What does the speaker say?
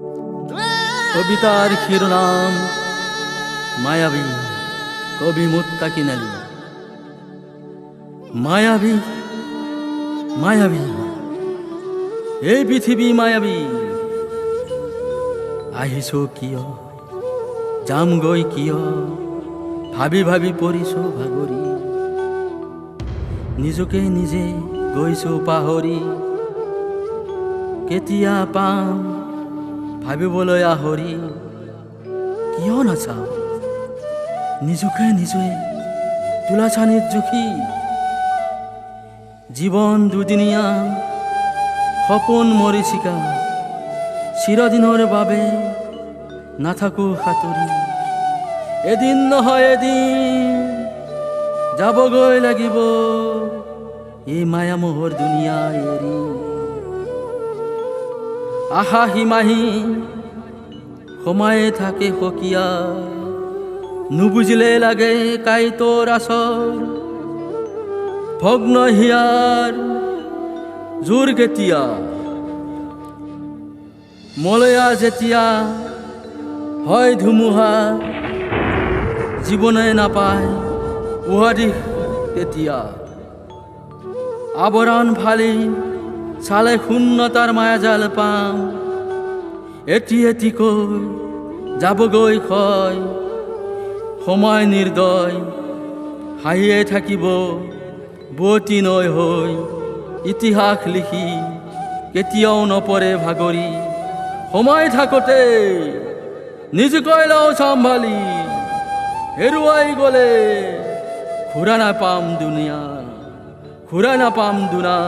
কবিতাৰ শিৰোনাম মায়াবী, কবি মুত্তাকিন আলী। মায়াবী, মায়াবী, এই পৃথিৱী মায়াবী। আহিছো কিয়, যামগৈ কিয়, ভাবি ভাবি পৰিছো ভাগৰি। নিজকে নিজে গৈছো পাহৰি। কেতিয়া পাম ভাবিবলৈ আহৰি। কিয় নাচাওঁ নিজকে নিজে তুলাচানিত জুখি? জীৱন দুদিনীয়া, সপোন মৰীচিকা, চিৰদিনৰ বাবে নাথাকো সাঁতুৰি। এদিন নহয় এদিন যাবগৈ লাগিব এই মায়ামোহৰ দুনিয়া এৰি। আশা সীমাহীন, সোমায়ে থাকে সকীয়া, নুবুজিলে লাগে কাঁইটৰ আচৰ। ভগ্ন হিয়াৰ জোৰ কেতিয়া, মলয়া যেতিয়া হয় ধুমুহা, জীৱনে নাপায় উহাদিশ তেতিয়া। আৱৰণ ফালি চালে শূন্যতাৰ মায়াজাল পাম, এটি এটিকৈ যাবগৈ ক্ষয়। সময় নিৰ্দয়, হাঁহিয়ে থাকিব বোৱতী নৈ হৈ, ইতিহাস লিখি কেতিয়াও নপৰে ভাগৰি। সময় থাকোঁতে নিজকে লওঁ চম্ভালি, হেৰুৱাই গ'লে ঘূৰা নাপাম দুনীয়া, ঘূৰা নাপাম দুনা।